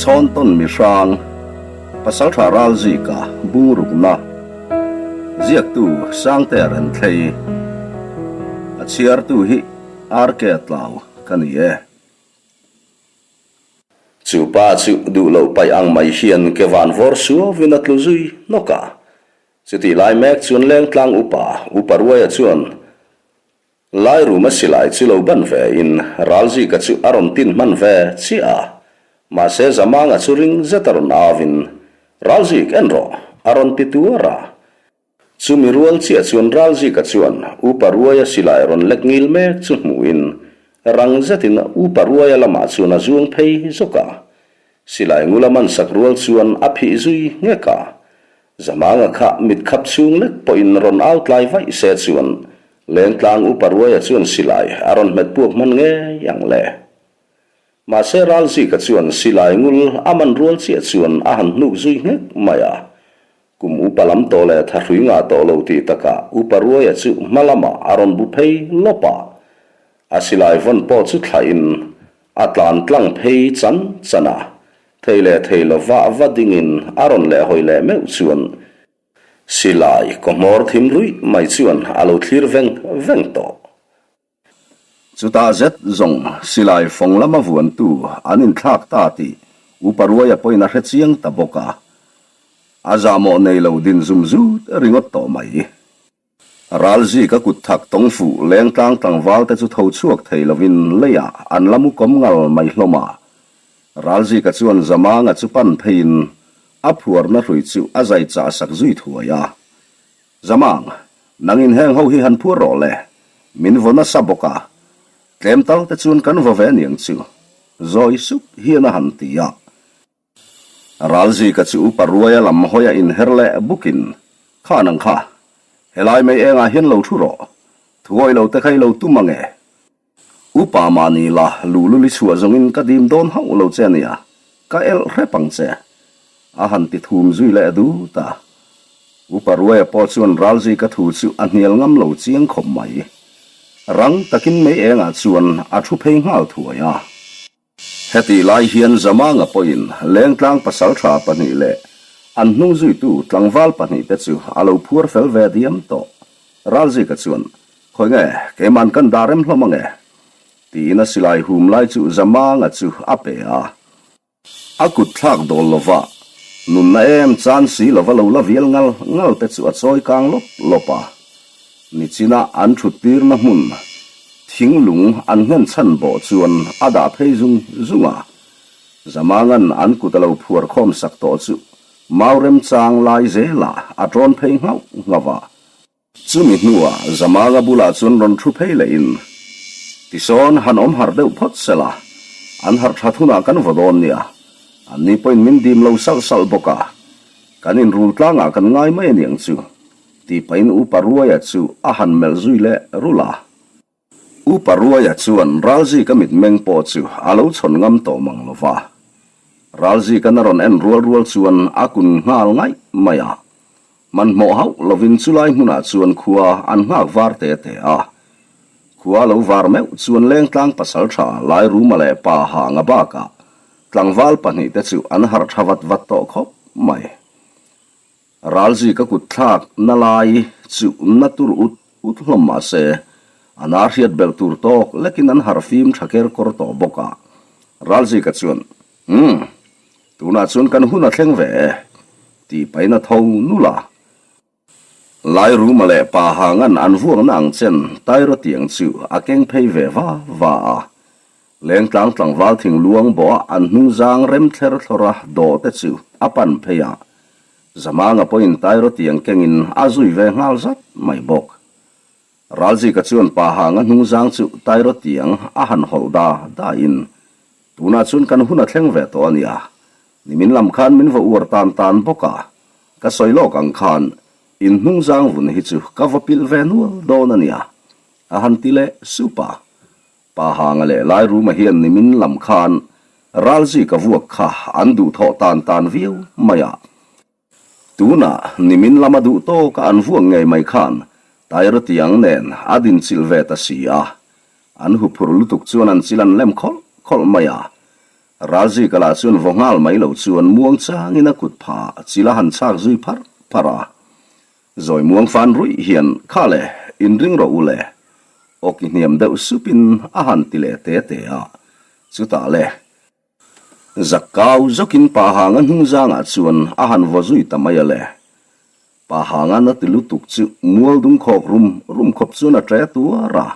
Chhawntawn Mihrang, Pasaltha Ralzika bungrukna, Ziaktu Sangtea Renthlei, A chhiartu hi RK Tlau ka ni e. Chu pa chu duh loh paih ang mai hian ke van vawr suauvin a tlu zui hnawk a. Chutih lai mek chuan lengtlang upa, Upa Ruaia chuan Lai ruma silai chu lo ban ve in Ralzika chu a rawn tin hman ve chiah a, mahse Zamanga chu ring zet a rawn au in, Ralzik en rawh, a rawn ti tuar a. Chumi rual chiah chuan Ralzika chuan Upa Ruaia silai rawn lek ngil mek chu hmuh in rang zet in Upa Ruaia lamah chuan a zuang phei zawk a. Silai ngula man sak rual chuan a phih zui nghek a. Zamanga kha mit khap chhung lek pawhin rawn au tlai vaih se chuan Lengtlang Upa Ruaia chuan silai a rawn hmet puak hman ngei ang le. Mahse Ralzika chuan silai ngul a man rual chiah chuan a han hnuk zui nghek mai a. Kum upa lam tawh leh thahrui ngah tawh lo tih takah Upa Ruaia chu hma lamah a rawn bu phei lawp a. A silai vawn pawh chu thlahin a tlan tlang phei chan chan a. Thei leh thei lova va dingin a rawn leh hawi leh meuh chuan silai kawhmawr thim ruih mai chuan a lo thlir veng veng tawh. Chutah zet zawng silai fawng lama vuantu an inthlak ta tih Upa Ruaia pawhin a hre chiang ta bawk a, a zahmawh nei lo din zum zut ringawt tawh mai. Ralzi ka kut thak tawng fuh lengtlang tlangval te chu tho chhuak thei lovin leiah an la mu kawm ngal mai hlawm a. Ralzika chuan Zamanga chu pan pheiin a phuarna hrui chu a zai chah sak zui thuai a. Zamang, nangin heng ho hi han phuar rawh le, min vaw nasa bawk a, tlem tal te chuan kan vaw ve aniang chu, zawi sup hian a han ti a. Ralzika chu Upa Ruaia lam hawi a inher leh bukin, Kha nang kha, helai mai engah hian lo thu rawh, thuawi lo te kha i lo tum ange. Upa mahni la luhlul i chhuah zawngin ka dim dawn hauh lo che ania, ka elh hrep ang che, a han ti thum zui leh dut a. Upa Ruaia pawh chuan Ralzika thu chu a hnial ngam lo chiang khawp mai. Rang takin mei engah chuan a thu phei nghal thuai a. Hetih lai hian Zamanga pawhin Lengtlang pasaltha pahnih leh an hnung zuitu tlangval pahnih te chu a lo phuar fel ve diam tawh. Ralzika chuan, Khawi nge, keiman kan dah rem hlawm ange? tiin a silai hum lai chu Zamanga chu a pe a. A kut thlak dawl lova, nunna em chan si lova lo la vial ngal ngal te chu a chawi kang lawp lawp a. Nichina an thut tirna hmun thinglung an nghen chhan bawh chuan a dah phei zung zung a. Zamangan an kut a lo phuar khawm sak tawh chu mau remchang lai zelah a tawn phei nghauh nghauh a. Chumi hnuah Zamanga bulah chuan rawn thu phei lehin, Tisawn han awm harh deuh phawt sela, an harh that hunah kan vaw dawn nia. Anni pawhin min dim lo salh salh bawk a, kan inrul tlangah kan ngai mai aniang chu. Tih pahin Upa Ruaia chu a han melh zui leh rulh a. Upa Ruaia chuan Ralzika mitmeng pawh chu a lo chhawn ngam tawh mang lo va. Ralzika'n a rawn en rual rual chuan a kun nghal ngaih mai a. Hmanhmawh hauh lovin chulai hmunah chuan khua an nghak var te te a. Khua lo var meuh chuan lengtlang pasaltha Lairuma leh pa Hanga bakah tlangval pahnihte chu an harh tha vat vat tawh khawp mai. Ralzi ka kut thlak na lai chu na tur ut ut hlawm mah se, a na hriat belh tur tawk lekin an harh fim tha ker kawr tawh bawk a. Ralzi ka chuan, Umm, tunah chuan kan hun a thleng ve e, tih pahin a tho nul a. Lairuma leh pa hangan an vuakna ang chen Tairo tiang chu a keng phei ve va va a. Lengtlang tlangval thingluang bawha an hnungzang rem thler thlawra dawh te chu a pan phei a, Zamanga pawhin Tairo tiang kengin a zui ve nghal zat mai bawk. Ralzika chuan pa hanga hnungzang chu Tairo tiang a han hawlh da dain, Tunah chuan kan hun a thleng ve tawh a nia, nimin lam khan min va uar tan tan bawk a, ka sawi lawk ang khan in hnungzang vun hi chu ka va pilh ve nual dawn a nia, a han ti leh sup a. Pa Hanga leh Lairuma hian nimin lam khan Ralzika vuak kha an duhthawh tan tan viau mai a. Tunah nimin lama duh tawka an vuak ngei mai khan Tairatiang nen a dinchilh ve ta si a. An huphur lutuk chuan an chil an lem khawlh khawlh mai a. Ralzika lah chuan vaw nghal mai lo chuan muang changin a kut pha chil a han chhak zui pharh pharh a. Zawi muang fan ruih hian kha le, inring rawh u le. Awki hniam deuh supin a han ti leh te te a. Chutah le. Zak kau zawkin pa hanga hnung zangah chuan a han vaw zui ta mai a le. Pa hanga na ti lutuk chu mual dung khawk rum rum khawp chuan a ṭe tuar a.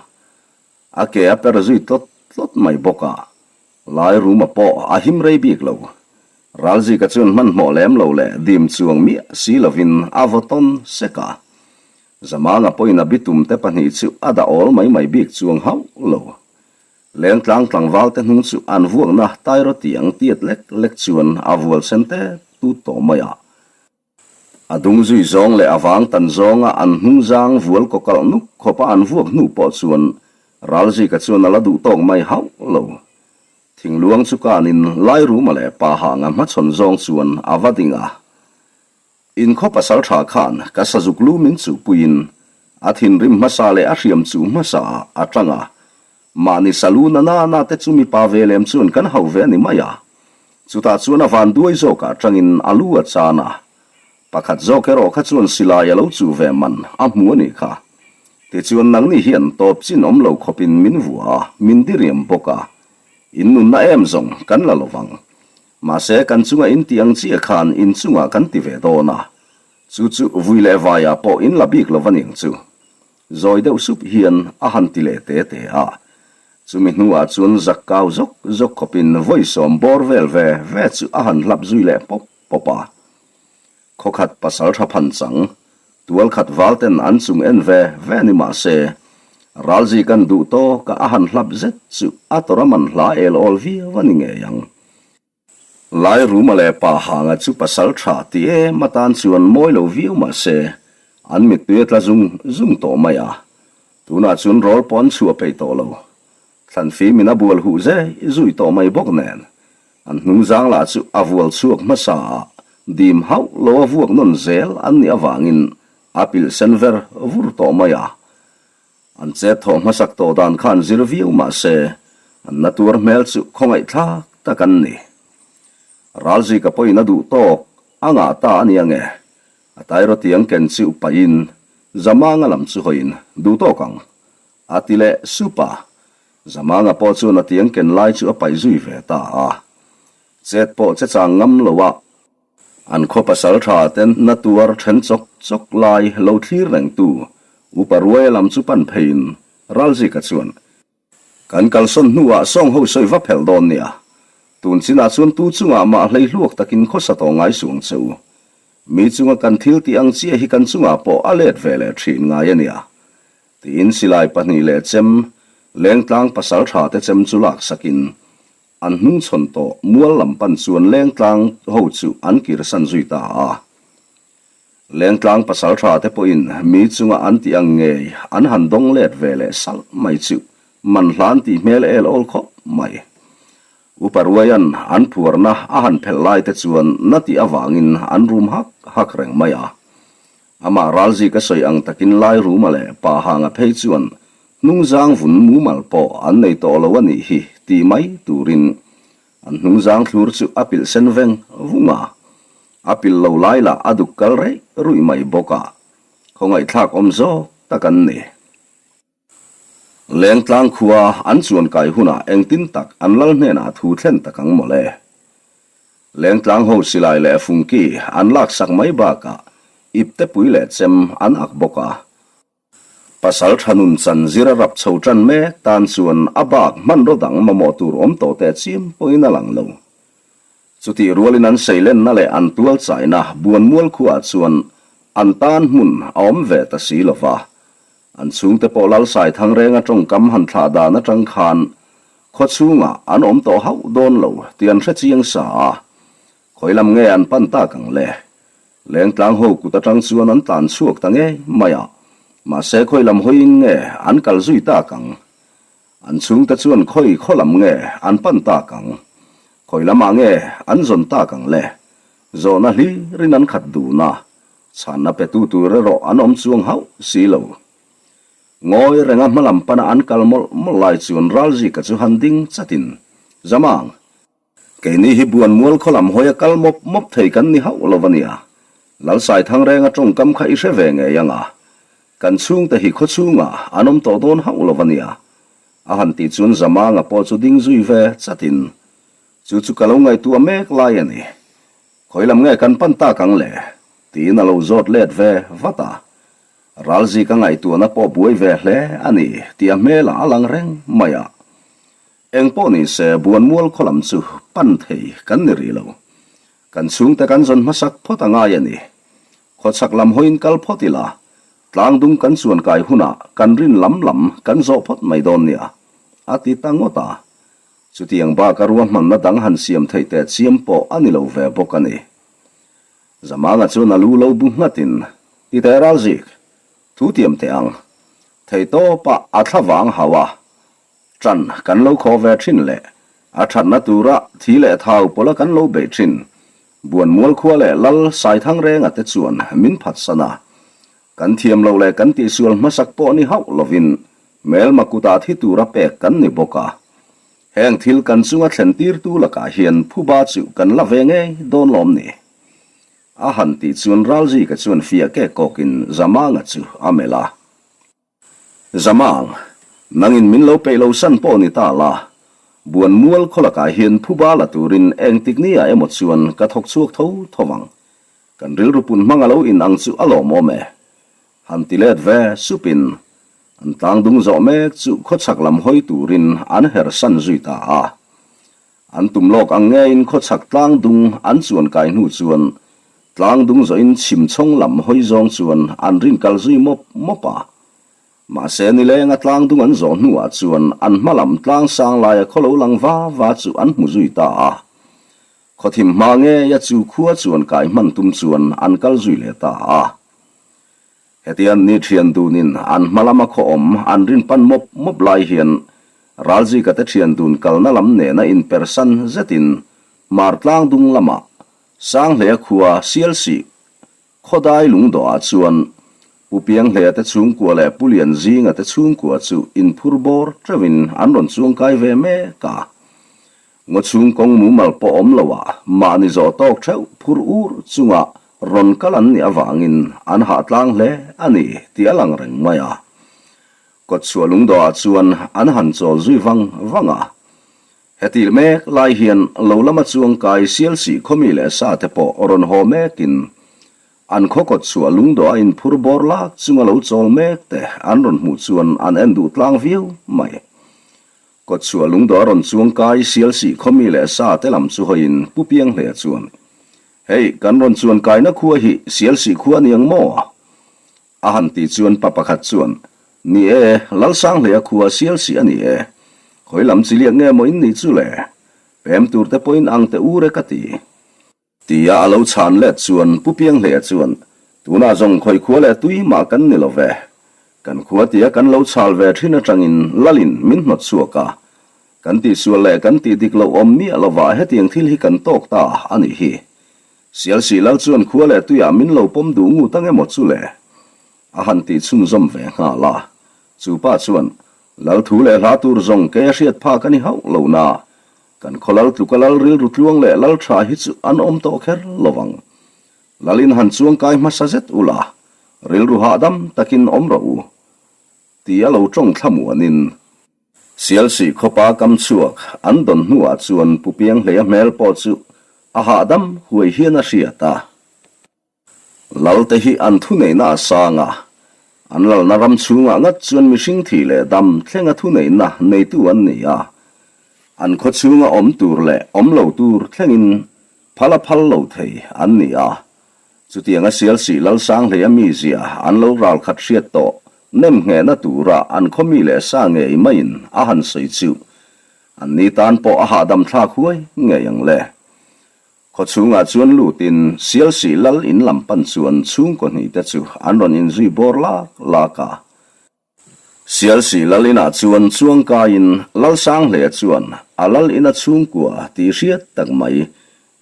A ke a per zui tlawt tlawt mai bawk a. Lai ruma pawh a him rei bik lo. Ralzika chuan hmanhmawh lem lo leh dim chuang miah si lovin a vaw tawn sek a. Zamanga pawhin a bitum te pahnih chu a dah awl mai mai bik chuang hauh lo. Lengtlang tlangval te hnung chu an vuakna tairaw tiang tiat lek lek chuan a vual sen tet tut tawh mai a. A dung zui zawng leh a vang tan zawnga an hnung zang vual kaw kalh nuk khawpa an vuak hnu pawh chuan Ralzika chuan a la duh tawk mai hauh lo. Thingluang chu kanin Lairuma leh Pahanga hmachhawn zawng chuan a va ding a. Inkhaw pasal tha khan ka sazuk lu min chuhpuiin a thinrim hmasa leh a hriam chuh hmasa ah a tang a. Mahni salu na na na te chu mipa ve lem chuan kan hauh ve a ni mai a. Chutah chuan a van duai zawkah tangin a lu a chan a. Pakhat zawk erawh kha chuan silai a lo chuh ve man a hmu a nih kha. Tichuan nangni hian tawp chin awm lo khawpin min vua a, min diriam bawk a. In nunna em zawng kan la lovang. Mahse, kan chunga in tih ang chiah khan in chungah kan ti ve dawn a, chu chu vui leh vaiah pawh in la bik lo va ning chu. Zawi deuh sup hian a han ti leh te te a. Chumi hnuah chuan zak kau zawk zawk khawpin vawi sawm bawr vel ve ve chu a han hlap zui leh pawp pawp a. Khawkhat pasal tha phan chang, tual khat val ten an chung en ve ve ni mah se, ralzi kan duh tawk a a han hlap zet chu a tawrh a man hla el awl viau a ni ngei ang. Lai Ruma leh Pa Hanga chu pasal tha ti em atan chuan mawi lo viau mah se, an mittui a tla zung zung tawh mai a. Tunah chuan rawl pawh an chhuah peih tawh lo. Thlanfim in a bual huh zai zui tawh mai bawk nen, An hnungzang lah chu a vual chhuak hmasa a, dim hauh lo a vuak nawn zel an nih avangin a pilh sen ver vur tawh mai a. An chet thawh hmasak tawh dan khan zir viau mah se, an na tuar hmel chu khawngaihthlak tak an ni. Ralzika pawhin a duh tawk a ngah ta a ni ange, a tairaw tiang ken chu pahin Zamanga lam chu hawiin duh tawk ang a ti leh sup a. Zamanga pawh chuan a tiang ken lai chu a paih zui ve ta a. Chet pawh che chang ngam lo a. An khaw pasal tha ten na tuar then chawk chawk lai lo thlir reng tu Upa Ruaia lam chu pan pheiin Ralzika chuan, Kan kalsawn hnuah sawng ho sawi va phelh dawn nia. Tun chinah chuan tu chungah mah hlei hluak takin khawsa tawh ngai suang che u. Mi chunga kan thil tih ang chiah hi kan chungah pawh a let ve leh thin ngai a nia. Tiin silai pahnih leh chem, lengtlang pasal tha te chem chu lak sakin an hnungchhawn tawh mual lam pan chuan lengtlang ho chu an kirsan zui ta a. Lengtlang pasal tha te pawhin mi chunga an tih ang ngei an han dawng let ve leh salh mai chu man hlan tih hmel el awl khawp mai. Upa Ruaian an phuarna a han phelh lai te chuan na tih avangin an rum hak hak reng mai a. Amah ralzi ka sawi ang takin Lairuma leh Pahanga phei chuan hnungzang vun mumal pawh an nei tawh lo a nih hi tih mai turin an hnungzang thlur chu a pilh sen veng vung a. A pilh lo lai lah a duk kal reih ruih mai bawk a, khawngaihthlak awm zawk tak an ni. Lengtlang khua an chuan kai hunah engtin tak an lal hnenah thu thlen tak ang mawle. Lengtlang ho silai leh fungki an laksak mai bakah iptepui leh chem an ak bawk a. Pasal tha nun chan zir a rap chho tan mek tan chuan a bak hmanraw dang mamawh tur awm tawh teh chiam pawhin a lang lo. Chutih rualin an seilenna leh an tual chaina Buanmual khuaah chuan an tan hmun a awm ve ta si lova. An chhungte pawh Lalsai Thangrenga tawngkam han thlah dan atang khan khaw chhungah an awm tawh hauh dawn lo tih an hre chiang sa a. Khawi lam nge an pan tak ang le? Lengtlang ho kut atang chuan an tlan chhuak ta ngei mai a, mahse khawi lam hawiin nge an kal zui tak ang? An chhungte chuan khawi khaw lam nge an pan tak ang? Khawi lamah nge an zawn tak ang le? Zawhna hlirin an khat dun a, Chhanna petu tur erawh an awm chuang hauh si lo. Ngawi renga hmalam pana an kal mawlh mawlh lai chuan Ralzika chu han ding chatin, Zamang! Keini hi buan mual khaw lam hawi a kal mawp mawp thei kan ni hauh lo a nia. Lalsaithang renga tawngkam kha i hre ve ngei ang a. Kan chhungte hi khaw chhungah an awm tawh dawn hauh lo a nia. A han tih chuan Zamanga pawh chu ding zui ve chatin, Chu chu ka lo ngaihtuah mek lai a ni. Khawi lam nge kan pan tak ang le? Tiin a lo zawt let ve vat a. Ralzika ngaihtuahna pawh buai ve hle a ni tih a hmelah a lang reng mai a. Eng pawh ni se Buanmual khaw lam chu pan thei kan ni rih lo. Kan chhungte kan zawn hmasak phawt a ngai a ni. Khawchhak lam hawiin kal phawt ila, tlangdung kan chuan kai hunah kan rin lam lam kan zawh phawt mai dawn nia, a ti ta ngawt a. Chutiang baka ruahmanna dang han siam theih teh chiam pawh a ni lo ve bawk a ni. Zamanga chuan a lu lo bu nghatin, Ti teh Ralzik, thu tiam teh ang. Theihtawpa a thla vang hau a, ṭan kan lo khaw ve ṭhin leh a ṭhatna tura thi leh thau pawla kan lo beih ṭhin Buanmual khua leh Lal Saithangrenga te chuan min phatsan a. Kan thiam loh leh kan tihsual hmasak pawh ni hauh lovin hmelma kutah thi tura pek kan ni bawk a. Heng thil kan chunga thlen tirtu lakah hian phuba chu kan la ve ngei dawn lawm ni? A han tih chuan Ralzika chuan fiah kek kawkin Zamanga chu a melh a. Zamang, nangin min lo peih lo san pawh ni ta la, buan mual khaw lakah hian phuba la turin engtik ni ah emaw chuan ka thawk chhuak tho tho vang. Kan rilru pun hmang a lo in ang chu a lawmawm e. Han ti let ve supin an tlangdung zawh mek chu khawchhak lam hawi turin an her san zui ta a. An tum lawk ang ngeiin khawchhak tlangdung an chuan kai hnu chuan tlangdung zawhin chhimchhawng lam hawi zawng chuan an rin kal zui mawp mawp a. Mahse nilenga tlangdung an zawh hnuah chuan an hma lam tlang sang laia khaw lo lang va va chu an hmu zui ta a. Khawthim hma ngeia chu khua chuan kai hman tum chuan an kal zui leh ta a. Hetian ni thian dunin an hma lama khaw awm an rin pan mawp mawp lai hian Ralzika te thian dun kalna lam nena inpersan zetin Hmar tlang dung lamah Sanghlea khua Sialsih Khawdai lungdawhah chuan Pu Pianghlea te chhungkua leh Pu Lianzinga te chhungkua chu inphur bawr teuhin an rawn chuangkai ve mek a. Ngaw chhung kawng mumal pawh awm loah mahni zawh tawk theuh phur ur chunga rawn kal an nih avangin an hah tlang hle a ni tih a lang reng mai a. Kawtchhuah lungdawhah chuan an han chawl zui vang vang a. Hetih mek lai hian lo lama chuangkai Sialsih khawmi leh sa te pawh rawn haw mekin an khaw kawtchhuah lungdawh a inphur bawr lak chunga lo chawl mek te an rawn hmuh chuan an en duh tlang viau mai. Kawtchhuah lungdawh a rawn chuangkai Sialsih khawmi leh sa te lam chu hawiin Pu Pianghlea chuan, Hei, kan rawn chuankaina khua hi Sialsih khua a ni ang maw? A han tih chuan pa pakhat chuan, Ni e, Lalsanghlea khua Sialsih a ni e. Khawi lam chi liak nge maw in nih chu le? Pem tur te pawhin ang teh ur e ka ti. Tia a lo chhan let chuan Pu Pianghlea chuan, Tunah zawng khawi khua leh tui mah kan ni lo ve. Kan khua tia kan lo chhal ve thin atangin Lalin min hnawt chhuak a. Kan tihsual leh kan tih dik loh awm miah lovah hetiang thil hi kan tawk ta a nih hi. Sialsih lal chuan khua leh tuiah min lo pawm duh ngut ang emaw chu le? A han tih chhunzawm ve nghal a. Chu pa chuan, Lal thu leh hla tur zawng kei a hriat phak a ni hauh lo na. Kan khaw lal tluka lal rilru tluang leh lal tha hi chu an awm tawh kher lo ang. Lalin han chuang kai hmasa zet ula, rilru hahdam takin awm rawh u. Ti a lo tawng thlamuanin. Sialsih khawpa kam chhuak an dawn hnuah chuan Pu Pianghleia hmel pawh chu a hahdam huai hian a hriat a. Lalte hi an thuneihna a sang a, an lalna ram chhungah ngat chuan mihring thih leh dam thlenga thuneihna neitu an ni a. An khaw chhunga awm tur leh awm lo tur thlengin phal a phal lo thei an ni a. Chutianga Sialsih Lalsanghleia mizia an lo ralkhat hriat tawh nem nghehna tura an khaw mi leh sa ngei maiin a han sawi chu an ni tan pawh a hahdam thlak huai ngei ang le. Khaw chhungah chuan lutin Sialsih Lal in lam pan chuan chhungkaw hnih te chu an rawn inzui bawr lak lak a. Sialsih Lal inah chuan chuangkaiin Lalsanghlea chuan a lal ina chhungkua tih hriat tak mai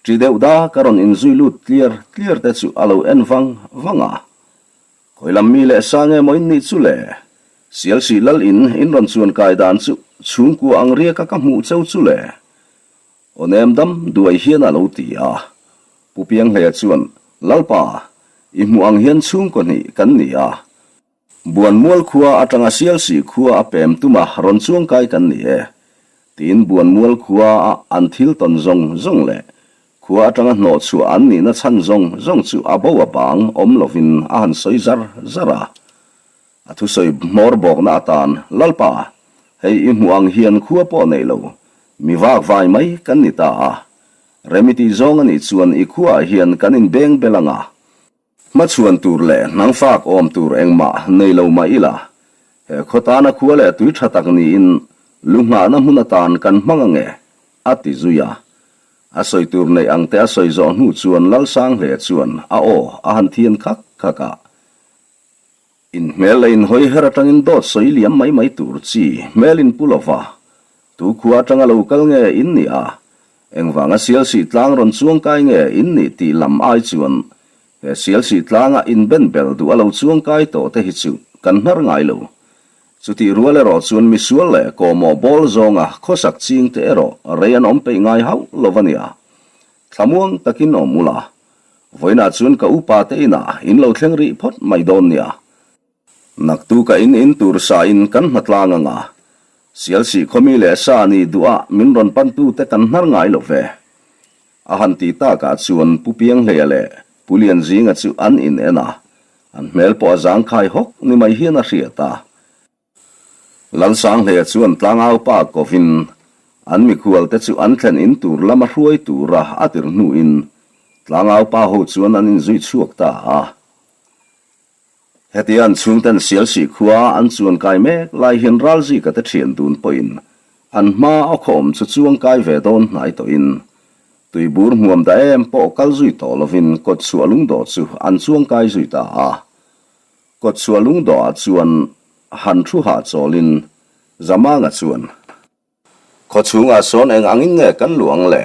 ṭi deuh dak a rawn inzui lut tliar tliar te chu a lo en vang vang a. Khawi lam mi leh sa nge maw in nih chu le? Sialsih Lal in in rawn chuan kai dan chu chhungkua ang riaka ka hmuh cheu chu le? Aw nem dam duai hian a lo ti a. Pu Pianghleia chuan, Lalpa, i hmuh ang hian chhungkaw hnih kan ni a. Buanmual khua atanga Sialsih khua a pem tuma rawn chuangkai kan ni e. Tiin Buanmual khua a an thil tawn zawng zawng leh khua atanga hnawhchhuah an nihna chhan zawng zawng chu a bo a bang awm lovin a han sawi zar zar a. A thusawi hmawr bawkna atan, Lalpa, hei i hmuh ang hian khua pawh nei lo, mi vak vai mai kan ni ta a. Rem i tih zawng a nih chuan i khuaah hian kan inbeng bel ang a. Hmachhuan tur leh hnangfak awm tur engmah nei lo mah ila, he khaw tana khua leh tui tha tak niin lu nghahna hmun atan kan hmang ang e, a ti zui a. A sawi tur neih ang te a sawi zawh hnu chuan Lalsanghlea chuan a aw a han thian khak khak a. In hmel leh in hawi her atangin dawt sawi liam mai mai tur chi hmel in pu lova, tu khua atanga lo kal nge in nih a, engvanga Sialsih tlang rawn chuang kai nge in nih tih lam ai chuan he Sialsih tlanga in ben bel duh a lo chuang kai tawh te hi chu kan hnar ngai lo. Chutih rual erawh chuan misual leh kawhmawh bawl zawnga khawsak ching te erawh rei an awm peih ngai hauh lo a nia. Thlamuang takin awm ula, Vawiinah chuan ka upa te inah in lo thleng rih phawt mai dawn nia. Naktuka in in tur sa in kan hna tlang anga, Sialsih khawmi leh sa nih duhah min rawn pantu te kan hnar ngai lo ve. A han ti takah chuan Pu Pianghleia leh Pu Lianzinga chu an in en a, an hmel pawh a zangkhai hawk ni mai hian a hriat a. Lalsanghleia chuan tlangau pa kovin an mikhual te chu an thlen in tur lama hruai tura a tir hnuin tlangau pa ho chuan an inzui chhuak ta a. Hetia an chhungten Sialsih khua an chuan kai mek lai hian Ralzika te thian dun pawhin an hma a khawm chu chuang kai ve dawn hnai tawhin tuibur hmuam da em pawh kal zui tawh lovin kawtchhuah lungdawh chu an chuang kai zui ta a. Kawtchhuah lungdawhah chuan han thu hahchawlin Zamanga chuan, Khawchhungah sawn eng angin nge kan luh ang le?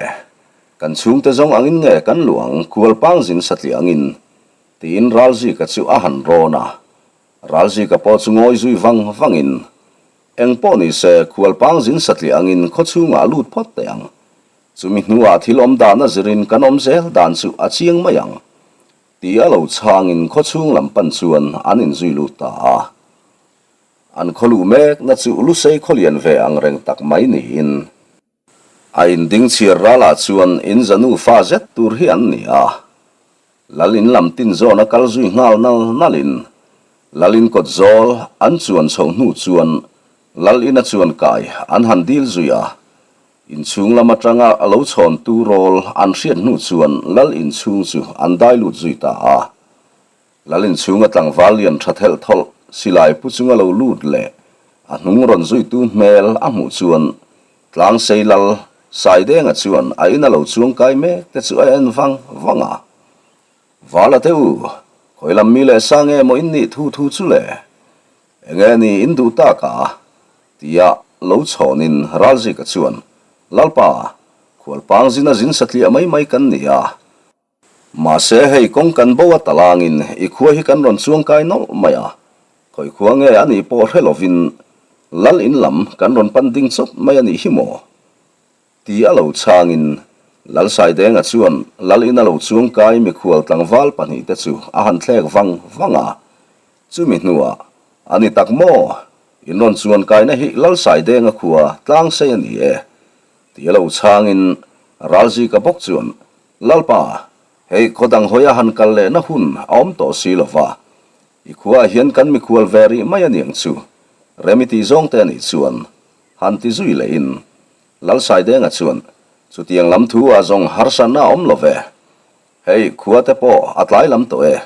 Kan chhungte zawng angin nge kan luh ang kualpang zin satliah angin? tiin Ralzika chu a han rawn a. Ralzika pawh chu ngawi zui vang vangin, Eng pawh ni se, khualpang zin satliah angin khawchhungah a lut phawt teh ang. Chumi hnuah thil awm dan a zirin kan awm zel dan chu a chiang mai ang. Ti a lo chhangin khawchhung lam pan chuan an inzui lut ta a. An khaw luh mekna chu Lusei khawlian ve ang reng tak mai niin a inding chhiar ralah chuan in zanu fa zet tur hi an ni a. Lal in lam tin zawn a kal zui nghal nal nalin Lal in kawt zawl an chuan chhoh hnu chuan Lal ina chuan kai an han dil zui a. Inchhung lam atanga a lo chhawntu rawl an hriat hnu chuan Lal inchhung chu an dai lut zui ta a. Lal inchhunga tlangval lian tha thelh thawlh silai pu chunga lo lut leh a hnung rawn zuitu hmel a hmuh chuan Tlangsei Lal Saidenga chuan a ina lo chuang kai mek te chu a en vang vang a. Vala te u, khawi lam mi leh sa nge maw in nih thu thu chu le? Enge ni in duh tak a? Tia lo chhawnin Ralzika chuan, Lalpa, khualpang zina zin satliah mai mai kan ni a. Mahse hei kawng kan bo a talangin i khua hi kan rawn chuangkai nawlh mai a. Khawi khua nge a nih pawh hre lovin Lal in lam kan rawn pan ding chawp mai a nih hi maw? Ti a lo chhangin Lalsaidenga chuan Lal ina lo chuangkai mikhual tlangval pahnihte chu a han thlek vang vang a. Chumi hnuah, A ni tak maw? In rawn chuan kaina hi Lalsaidenga khua tlang sei a ni e. Ti a lo chhangin Ralzika bawk chuan, Lalpa, hei khaw dang hawia han kal lehna hun a awm tawh si lo va. I khuaah hian kan mikhual ve rih mai a niang chu. Rem i tih zawng te a nih chuan han ti zui lehin Lalsaidenga chuan, Chutiang lam thu ah zawng harsatna a awm lo ve. Hei, khua te pawh a tlai lam tawh e.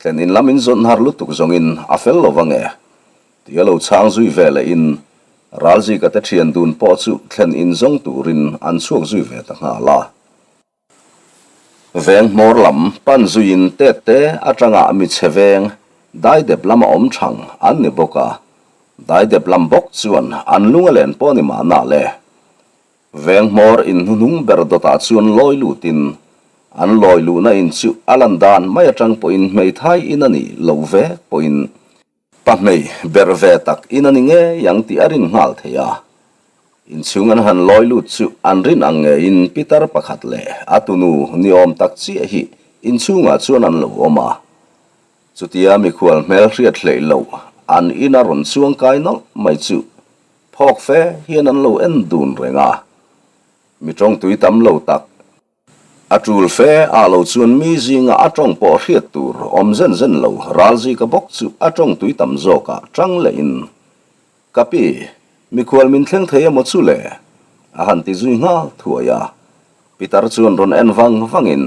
Thlen in lam in zawn har lutuk zawngin a fel lo vang e. Ti a lo chhang zui ve leh in Ralzika te thian dun pawh chu thlen in zawng turin an chhuak zui ve ta nghal a. Veng hmawr lam pan zuiin tet te atanga mi chhe veng daidep lama awm thang an ni bawk a, daidep lam bawk chuan an lung a len pawh ni mahna le. Veng hmawr in hnuhnung ber dawtah chuan lawi lutin an lawi luhna in chu a lan dan mai atang pawhin hmeithai in a nih loh ve pawhin pa hmei ber ve tak in a ni ngei ang tih a rin nghal thei a. Inchhung an han lawi lut chu an rin ang ngeiin pitar pakhat leh a tunu ni awm tak chiah hi inchhungah chuan an lo awm a. Chutia mikhual hmel hriat hleih loh an ina rawn chuang kai nawlh mai chu phawk fe hian an lo en dun reng a. Mi tawngtui tam lo tak. A tul fe ah lo chuan mi zinga a tawng pawh hriat tur awm zen zen lo Ralzika bawk chu a tawng tui tam zawkah tang leh in, Ka pi, mikhual min thleng thei emaw chu le? a han ti zui nghal thuai a. Pitar chuan rawn en vang vang in,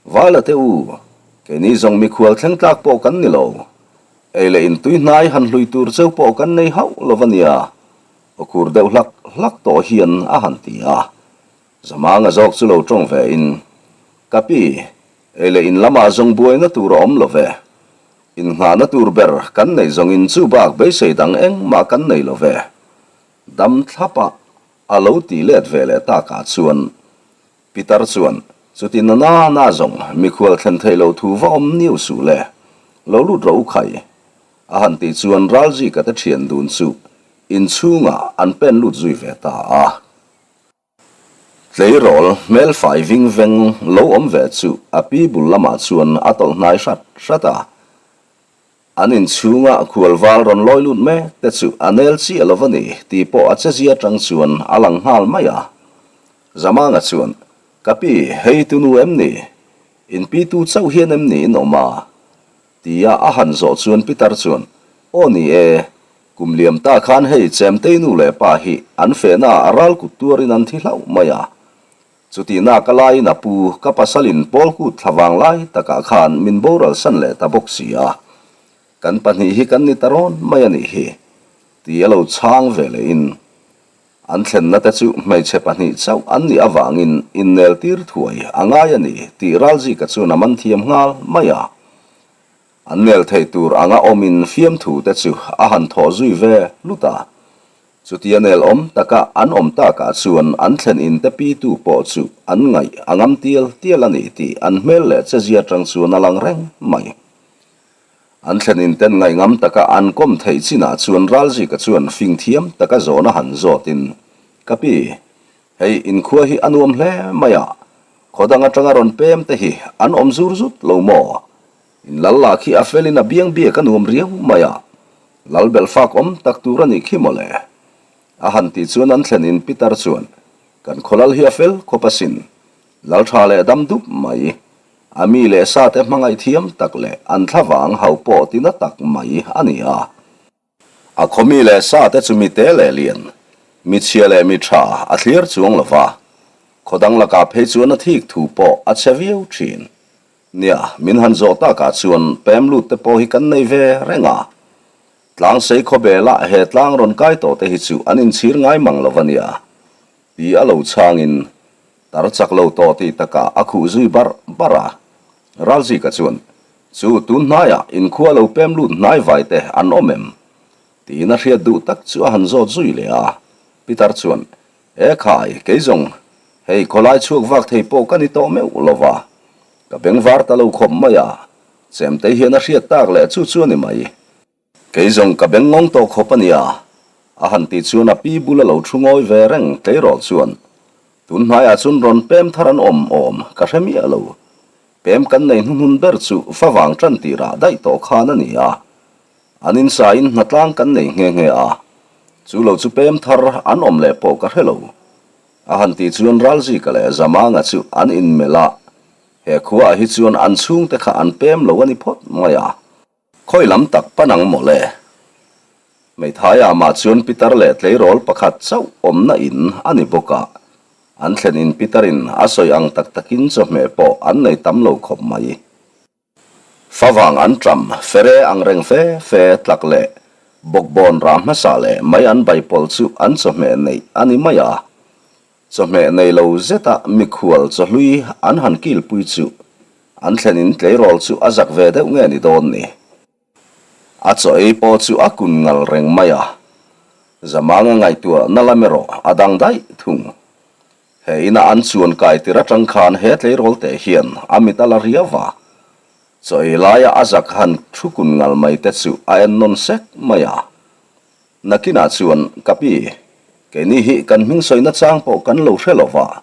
Vala te u, keini zawng mikhual thleng tlak pawh kan ni lo. Ei leh in tui hnai han hlui tur cheu pawh kan nei hauh lo va nia, aw khur deuh hlak hlak tawh hian a han ti a. Zamanga zawk chu lo tawng ve in, Ka pi, ei leh in lamah zawng buaina tur a awm lo ve. Innghahna tur ber kan neih zawngin chu bak beisei dang engmah kan nei lo ve. Dam thlap a a lo tih let ve leh takah chuan Pitar chuan, Chuti na na na zawng mikhual thlen theih loh thu va awm niu suh le, lo lut rawh u khai. A han tih chuan Ralzika te thian dun chu inchhungah an pen lut zui ve ta a. Tleirawl hmel fai ving veng lo awm ve chu a pi bul lamah chuan a tawlh hnai hrat hrat a. An inchhunga khualval rawn lawi lut mek te chu a nel chiah lo a ni tih pawh a chezia atang chuan a lang nghal mai a. Zamanga chuan, Ka pi, hei tunu em ni? In pi tu chauh hian em ni in awm a? Tia a han zawh chuan Pitar chuan, Aw ni e, kum liam ta khan hei Chemtei nu leh pa hi an fehna ah ral kut tuarin an thi hlauh mai a. Chutihna ka laiin a pu ka pasalin pawl kut thla vang lai takah khan min boral san leh ta bawk si a. Kan pahnih hi kan ni ta rawn mai a nih hi, tia lo chhang ve lehin An thlenna te chu hmeichhe pahnih chauh an nih avangin innel tir thuai a ngai a ni tih Ralzika chuan a man thiam nghal mai a. An nel thei tur anga awmin fiamthu te chu a han thawh zui ve hlut a. Chutia nel awm taka an awm takah chuan an thlen in te pitu pawh chu an ngaih a ngam tial tial a ni tih an hmel leh chezia atang chuan a lang reng mai. An thlen in ten ngaihngam taka an kawm theih chinah chuan Ralzika chuan fing thiam taka zawhna han zawtin, Ka pi, hei inkhua hi a nuam hle mai a, khaw dang atanga rawn pem te hi an awm zur zut lo maw? In lal lah khi a felin a biang biak a nuam riau mai a, lal belh fak awm tak tur a nih khi mawle. A han tih chuan an thlen in pitar chuan, Kan khaw lal hi a fel khawp asin, lal tha leh dam dup mai, A mi leh sa te hmangaih thiam tak leh an thlavang hau pawh ti na tak mai a ni a. A khaw mi leh sa te chu mi te leh lian, mi chhia leh mi tha a thlir chuang lo va, khaw dang lakah phei chuan a thik thu pawh a chhe viau thin. Nia, min han zawh takah chuan pem lut te pawh hi kan nei ve reng a. Tlangsei khawbel ah he tlang rawn kai tawh te hi chu an inchhir ngai mang lo va nia. Ti a lo chhangin tar chak lo tawh tih takah a khuh zui barh barh a. Ralzika chuan, Chu tun hnaiah inkhua lo pem lut hnai vai te an awm em? Tiin a hriat duh tak chu a han zawt zui leh a. Pitar chuan, E khai, kei zawng, hei khawlai chhuak vak thei pawh ka ni tawh meuh lo va. Ka beng var ta lo khawp mai a, Chemtei hian a hriat tak leh chu chu a ni mai. Kei zawng ka beng ngawng tawh khawp a nia, a han tih chuan a pi bula lo thu ngawi ve reng tleirawl chuan, Tun hnaiah chuan rawn pem thar an awm awm ka hre miah lo. Pem kan nei hnuhnun ber chu favang tan tirah daih tawh khan a ni a. An insain hnatlang kan nei nghe nghe a, chu lo chu pem thar an awm leh pawh ka hre lo. A han tih chuan Ralzika leh Zamanga chu an inmelh a, he khuaah hi chuan an chhungte kha an pem lo a ni phawt mai a. Khawi lam tak pan ang mawle. Hmeithaiah mah chuan pitar leh tleirawl pakhat chauh awmna in a ni bawk a, an thlen in pitarin a sawi ang tak takin chawhmeh pawh an nei tam lo khawp mai. Favang an ṭam fere ang reng fe fe tlak leh bawkbawn rah hmasa leh mai an baipawlh chu an chawhmeh neih a ni mai a. Chawhmeh nei lo zeta mikhual chawhlui an han kilpui chu an thlen in tleirawl chu a zak ve deuh nge ni dawn ni. A chaw ei pawh chu a kun ngal reng mai a, Zamanga ngaihtuah na lam erawh a dang daih thung. He ina an chuan kai tir atang khan he tleirawl teh hian a mit a la riau va, chaw ei laia a zak han thu kun ngal mai te chu a en nawn sek mai a. Nakinah chuan ka pi. Keini hi kan hming sawina chang pawh kan lo hre lo va,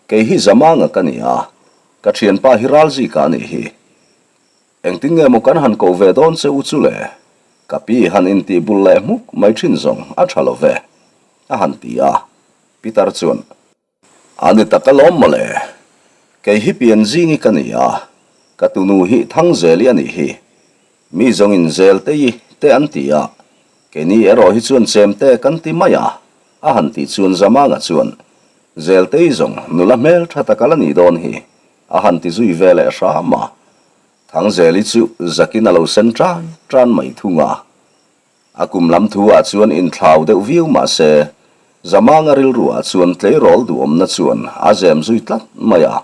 kei hi Zamanga ka ni a, ka thianpa hi Ralzika a nih hi. Engtin nge maw kan han koh ve dawn che u chu le? Ka pi han intih bul leh hmuk mai thin zawng a tha lo ve, a han ti a. Pitar chuan. A ni tak alawm mawle. Kei hi Pianzingi ka ni a, ka tunu hi Thangzeli a nih hi. Mi zawngin Zeltei te an ti a, keini erawh hi chuan Chemte kan ti mai a, a han tih chuan Zamanga chuan, Zeltei zawng nula hmel tha tak a la nih dawn hi, a han ti zui ve leh hram a. Thangzeli chu zakin a lo sen tan tan mai thung a. A kum lam thu ah chuan inthlau deuh viau mah se, Zamanga rilru ah chuan tleirawl duhawmna chuan a zem zui tlat mai a.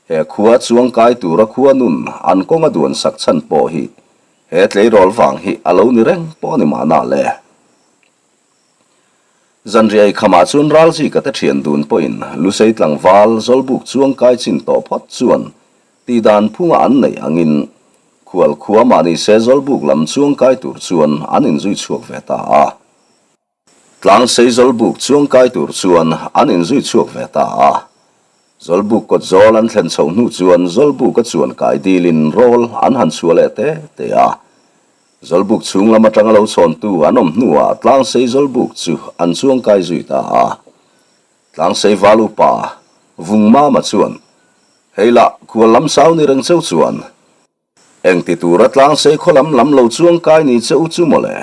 He khua chuang kai tura khua nun an kawng a duan sak chhan pawh hi he tleirawl vang hi a lo ni reng pawh a ni mahna le. Zanriai khamah chuan Ralzika te thian dun pawhin Lusei tlangval Zawlbuk chuang kai chin tawh phawt chuan Tihdan phunga an neih angin khual khua mahni se Zawlbuk lam chuangkai tur chuan an inzui chhuak ve ta a. Tlangsei Zawlbuk chuangkai tur chuan an inzui chhuak ve ta a. Zawlbuk kawt zawl an thlen chhoh hnu chuan Zawlbuka chuan kai dilin rawl an han chhuah leh te te a. Zawlbuk chhung lam atanga lo chhawntu an awm hnuah Tlangsei Zawlbuk chu an chuangkai zui ta a. Tlangsei val upa Vungmama chuan, Hei lah, khual lam sau ni reng cheu chuan, eng ti tura Tlangsei khaw lam lam lo chuang kai ni che u chu maw le?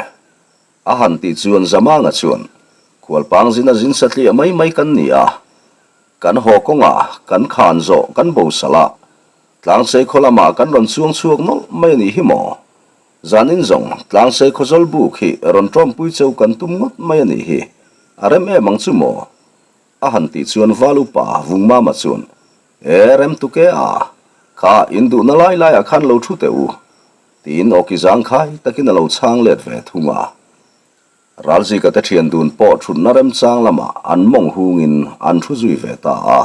A han tih chuan Zamanga chuan, Khual pang zin a zin satliah mai mai kan ni a, kan haw kawngah kan khan zawh kan bosal a, Tlangsei khaw lamah kan rawn chuang chhuak nawlh mai a nih hi maw? Zanin zawng, Tlangsei Khawzawl buk hi rawn tawmpui cheu kan tum ngawt mai a nih hi, a rem em ang chu maw? A han tih chuan Val upa Vungmama chuan, E, rem tuk e a, kha in duhna lai laiah khan lo thu teh u, tiin awki zangkhai takin a lo chhang let ve thung a. Ralzika te thian dun pawh thutna remchang lamah an mawng hungin an thu zui ve ta a.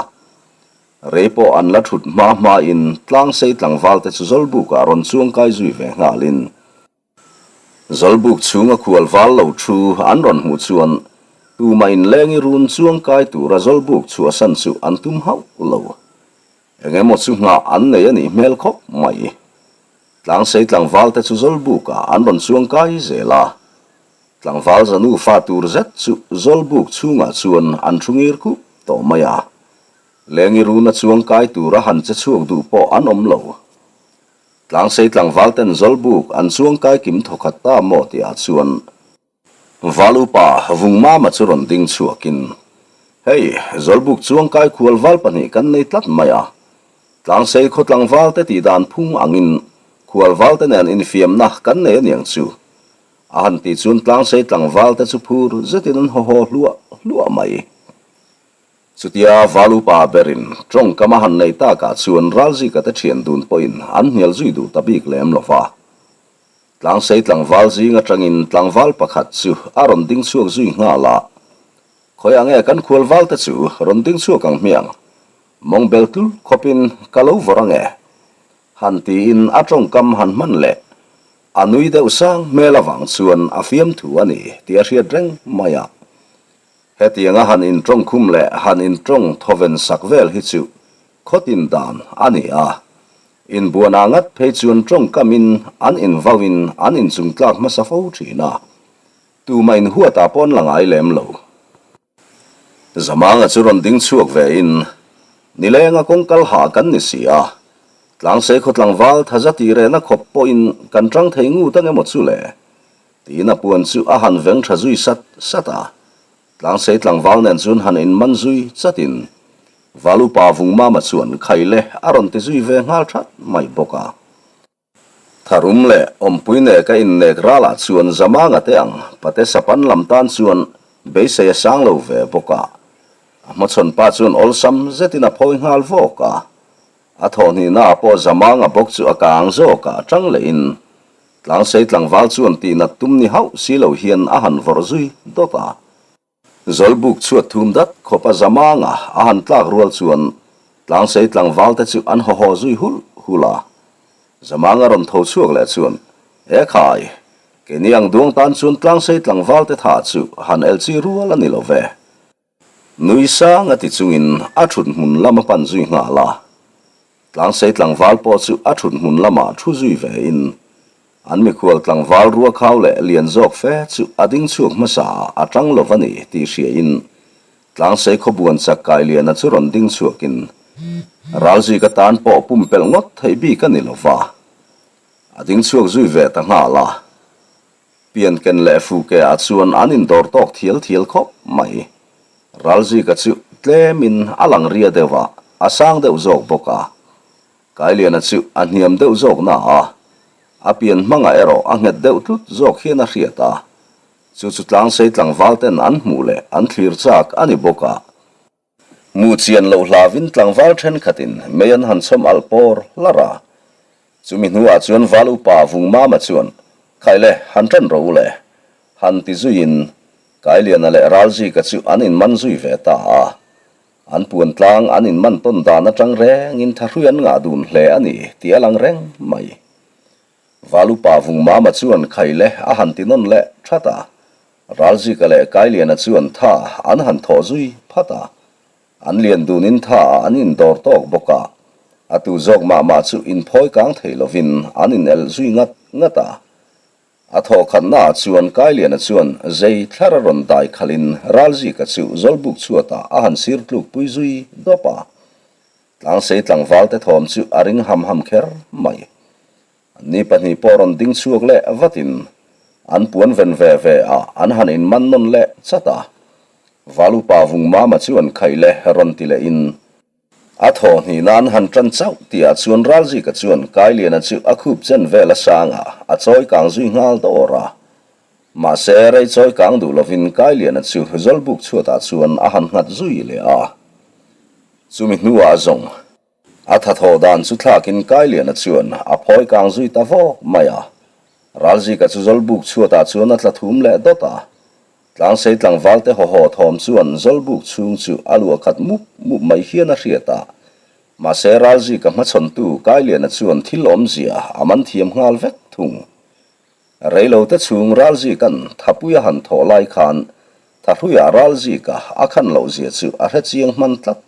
Rei pawh an la thut hma hmain Tlangsei tlangvalte chu Zawlbukah rawn chuangkai zui ve nghalin, Zawlbuk chhunga khual val lo thu an rawn hmuh chuan tumah inlengi run chuangkai tura Zawlbuk chhuahsan chu an tum hauh lo. Eng emaw chu nghah an nei a nih hmel khawp mai. Tlangsei tlangvalte chu Zawlbukah an rawn chuangkai zel a, tlangval zanu fa tur zet chu Zawlbuk chhungah chuan an thu ngir khup tawh mai a. Lengi runa chuang kai tura han che chhuak duh pawh an awm lo. Tlangsei tlangval ten Zawlbuk an chuang kai kim thawkhat ta maw tihah chuan Val upa Vungmama chu rawn ding chhuakin, Hei, Zawlbuk chuang kai khual val pahnih kan nei tlat mai a. Tlangsei khaw tlangval te tih dan phung angin khual val te nen infiamna kan nei aniang chu. A han tih chuan Tlangsei tlangval te chu phur zetin an haw haw hluah hluah mai. Chutia Val upa berin tawngkam a han nei takah chuan Ralzika te thian dun pawhin an hnial zui duh ta bik lem lo va. Tlangsei tlangval zing atangin tlangval pakhat chu a rawn ding chhuak zui nghal a, Khawiah nge kan khual val te chu rawn ding chhuak ang hmiang? Mawng bel tlul khawpin ka lo vawrh ange? Han tiin a tawngkam han hman leh a nui deuh sang hmel avang chuan a fiamthu a ni tih a hriat reng mai a. Hetianga han intawng khum leh han intawng thawven sak vel hi chu khawtin dan a ni a. Inbuanah ngat phei chuan tawngkamin an invauin an inchungtlak hmasa fo thin a, tumah inhuatah pawh an la ngai lem lo. Zamanga chu rawn ding chhuak vein, Nilenga kawngkal hah kan ni si a, Tlangsei khaw tlangval thaza tih rehna khawp pawhin kan tang thei ngut ang emaw chu le? Tiin a puan chu a han veng tha zui sat sat a, Tlangsei tlangval nen chuan han inman zui chatin Val upa Vungmama chuan Khaile a rawn ti zui ve nghal that mai bawk a. Tharum leh awmpui neka innek ralah chuan Zamanga te ang Pate Sapan lam tan chuan beisei a sang lo ve bawk a, a hmachhawn pa chuan awlsam zetin a phawi nghal vawk a. A thawhhnihnaah pawh Zamanga bawk chu a kang zawk a, tang lehin Tlangsei tlangval chuan tihnat tum ni hauh si lo hian a han vawrh zui dawt a. Zawlbuk chhuat thum dat khawp a Zamanga a han tlak rual chuan Tlangsei tlangval te chu an haw haw zui hulh hulh a. Zamanga rawn tho chhuak leh chuan, E khai, keini ang duang tan chuan Tlangsei tlangval te tha chu han el chi rual a ni lo ve. Nui sang a ti chungin a thut hmun lam a pan zui nghal a. Tlangsei tlangval pawh chu a thut hmun lamah thu zui ve in an mikhual tlangval ruakhau leh lian zawk fe chu a ding chhuak hmasa ah a tang lo va ni tih hria in Tlangsei khawbuan chak kai liana chu rawn ding chhuak in Ralzika tan pawh pumpelh ngawt theih bik a ni lo va, a ding chhuak zui ve ta nghal a. Pianken leh Fuke ah chuan an indawr tawk thial thial khawp mai. Ralzika chu tlemin a lang ria deuh a, a sang deuh zawk bawk a. Kailiana chu a hniam deuh zawk na a, a pian hmangah erawh a nghet deuh tlut zawk hian a hriat a. Chu chu tlangsei tlangval ten an hmuh leh an thlir chak a ni bawk a. Hmuh chian loh hlavin tlangval thenkhatin mei an han chhawm alh pawr hlar a. Chumi hnuah chuan val upa Vungmama chuan, Khai le, han tan rawh u le, han ti zuiin Kailiana leh Ralzika chu an inman zui ve ta a. An puan tlang an inman tawn dan atang rengin thahrui an ngah dun hle a ni tih a lang reng mai. Val upa Vungmama chuan Khai le a han ti nawn leh that a. Ralzika leh Kailiana chuan tha an han thawh zui phat a, an lian dunin tha ah an indawr tawk bawk a, a tu zawk mah mah chu inphawi kang thei lovin an inelh zui ngat ngat a. A thawh khatna ah chuan Kailiana chuan zei thlar a rawn dai khalhin Ralzika chu Zawlbuk chhuatah a han sir tlukpui zui dawp a, Tlangsei tlangvalte thawm chu a ring ham ham kher mai. Ni pahnih pawh rawn ding chhuak leh vatin an puan ven ve ve a, an han inman nawn leh chat a. Valupa Vungmama chuan khaih leh rawn ti lehin a thaw hnih nan han tan chauh tihah chuan Ralzika chuan Kailiana chu a khup chen vel a sangah a chawi kang zui nghal dawr a. Mahse rei chawi kang duh lovin Kailiana chu Zawlbuk chhuatah chuan a han nghat zui leh a. Chumi hnuah zawng A thathaw dan chu thlakin Kailiana chuan a phawi kang zui ta vawk mai a. Ralzika chu Zawlbuk chhuatah chuan a tla thum leh dawt a. Tlangsei tlangvalte hawhaw thawm chuan Zawlbuk chhung chu a luah khat mup mup mai hian a hriat a. Mahse Ralzika hmachhawntu Kailiana chuan thil awmzia a man thiam nghal vek thung. Reilote chhung Ralzika'n Thapui a han thawh lai khan Thahruiah Ralzika a khan lohzia chu a hrechiang hman tlat.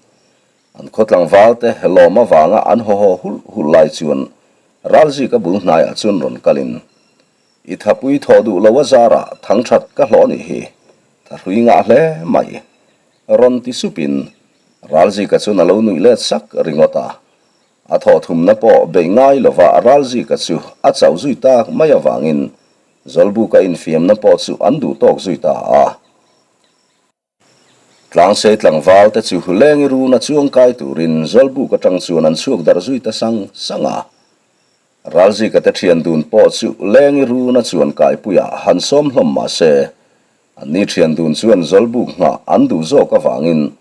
An khaw tlangvalte lawm avanga an haw haw hulh hulh lai chuan Ralzika bul hnaiah chuan rawn kalin, I thapui thawh duh lo a zarah thangthat ka hlawh nih hi, thahrui ngah hle mai, rawn ti supin Ralzika chuan a lo nuih let sak ringawt a. A thawh thumna pawh beih ngai lova Ralzika chu a chauh zui tak mai avangin Zawlbuka infiamna pawh chu an duh tawk zui ta a. Tlangsei tlangval te chu Lengi runa chuang kai turin Zawlbuk atang chuan an chhuak darh zui ta sang sang a. Ralzika te thian dun pawh chu Lengi runa chuan kaipuiah han sawm hlawm mah se, anni thian dun chuan Zawlbuk nghah an duh zawk avangin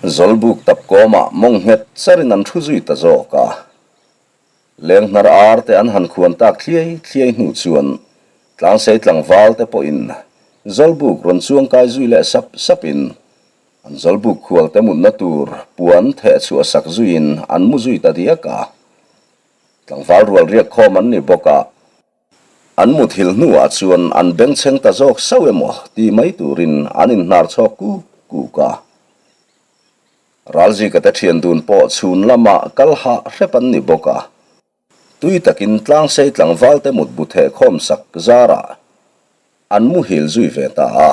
Zawlbuk tapkawmah mawng nghet charin an thu zui ta zawk a. Leng hnar ar te an han khuan tak thliai thliai hnu chuan Tlangsei tlangval te pawhin Zawlbuk rawn chuang kai zui leh sap sapin an Zawlbuk khual te mutna tur puan theh chhuah sak zuiin an mu zui ta diak a. Tlangval rual riak khawm an ni bawk a, an muthilh hnuah chuan an bengchheng ta zawk sauh emaw ti mai turin an inhnar chhawk kuk kuk a. Ralzika te thian dun pawh chhun lamah kal hah hrep an ni bawk a, tui takin tlangsei tlangval te mutbu theh khawm sak zarah an muhil zui ve ta a.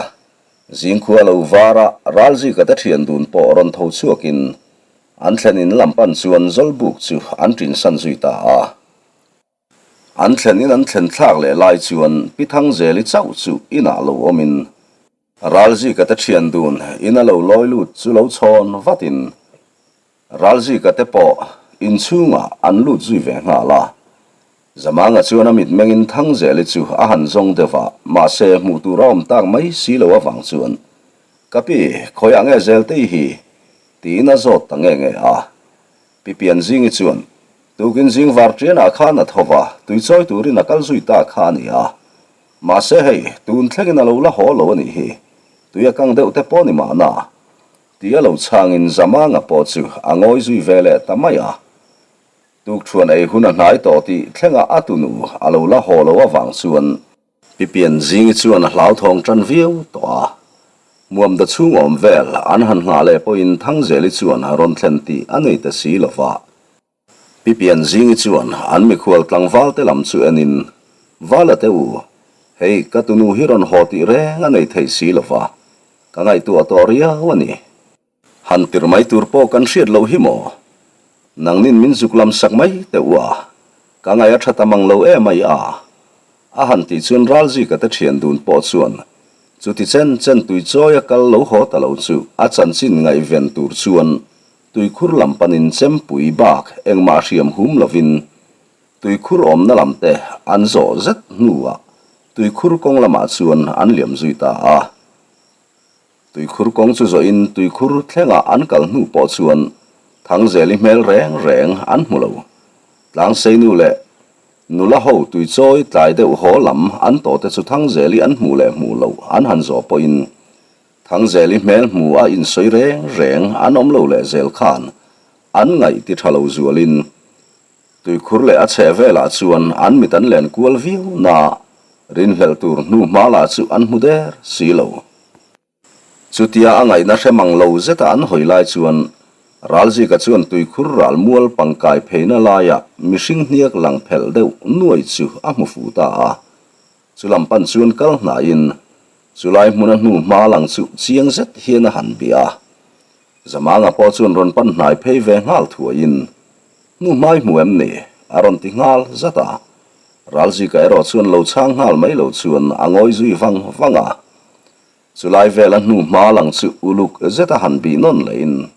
Zingkhua lo vara Ralzika te thian dun pawh rawn tho chhuakin an thlen in lam pan chuan Zawlbuk chu an tinsan zui ta a. An thlen in an thlen thlak leh lai chuan Pi Thangzeli chauh chu inah lo awmin Ralzika te thian dun in a lo lawi lut chu lo chhawn vatin Ralzika te pawh inchhungah an lut zui ve nghal a. Zamanga chuan a mitmengin Thangzeli chu a han zawng deuh a, mahse hmuh tur a awm tak mai si lo avang chuan, Ka pi, khawiah nge Zeltei hi? tiin a zawt ta nge nge a. Pi Pianzingi chuan, Tukin zing var ṭianah khan a tho va, tuichawi turin a kal zui ta kha a ni a. Mahse hei, tun thlengin a lo la haw lo a nih hi. Tui a kang deuh te pawh ni mahna. Ti a lo chhangin Zamanga pawh chu a ngawi zui ve leh ta mai a. Tukṭhuan ei hun a hnai tawh tih thlenga a tunu a lo la haw lo avang chuan, Pi Pianzingi chuan a hlauthawng ṭan viau tawh a. Hmuamda chhung awm vel an han nghah leh pawhin Thangzeli chuan rawn thlen tih a nei ta si lo va. Pi Pianzingi chuan an mikhual tlangval te lam chu enin, Vala te u, hei ka tunu hi rawn haw tih reng a nei thei si lo va, ka ngaihtuah tawh riau a ni. Han tir mai tur pawh kan hriat loh hi maw? Nangnin min zuk lam sak mai teh u a, ka ngaih a tha ta mang lo em ai a. A han tih chuan Ralzika te thian dun pawh chuan chuti chen chen tui chawi a kal lo haw ta lo chu a chanchin ngaihven tur chuan tuikhur lam panin chempui bak engmah hriam hum lovin tuikhur awmna lam te an zawh zet hnuah tuikhur kawng lamah chuan an liam zui ta a. Tuikhur kawng chu zawhin tuikhur thlengah an kal hnu pawh chuan Thangzeli hmel reng reng an hmu lo. Tlangseinu leh nula ho tuichawi tlai deuh haw lam an tawh te chu Thangzeli an hmuh leh hmuh loh an han zawh pawhin Thangzeli hmel hmu a insawi reng reng an awm lo leh zel khan an ngaih ti tha lo zualin Tuikhur leh a chheh velah chuan an mit an len kual viau na, rinhlelh tur hnu hma lah chu an hmu der si lo. Chutia a ngaihna hre mang lo zeta an hawi lai chuan Ralzika chuan tuikhur ral mual pangkai pheina laia mihring hniak lang phelh deuh nuai chu a hmu fuh ta a. Chulam pan chuan kal hnaiin chulai hmuna hnu hma lang chu chiang zet hian a han bia a. Zamanga pawh chuan rawn pan hnai phei ve nghal thuaiin, Hnu hmai hmu em ni? a rawn ti nghal zat a. Ralzika erawh chuan lo chhang nghal mai lo chuan a ngawi zui vang vang a. Chulai vela hnu hma lang chu uluk zeta han bih nawn lehin,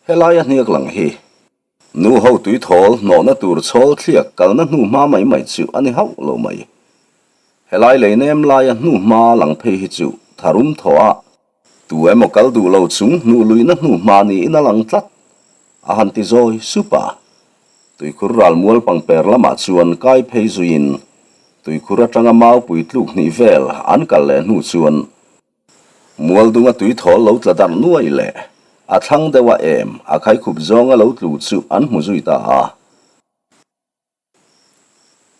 Helai a hniak lang hi. Nu ho tui thawl hnawhna tur chhawl thliak kalna hnu hma mai mai chu a ni hauh lo mai. Helai lei nem laia hnu hma lang phei hi chu tharum thaw a, tu emaw kal duh lo chung hnuh luihna hnu hma niin a lang tlat, a han ti zawi sup a. Tuikhur ral mual pangper lamah chuan kai phei zuiin tuikhur atanga maupui tluk hnih vel an kal leh hnu chuan Mualdunga tuithawl lo tla darh nuai leh a thlang deuh a em a khaikhup zawnga lo tlu chu an hmu zui ta a.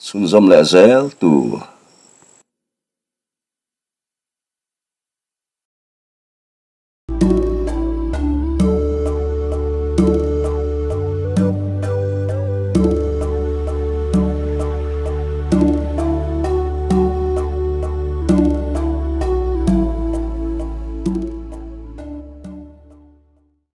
Chhunzawm leh zel tur.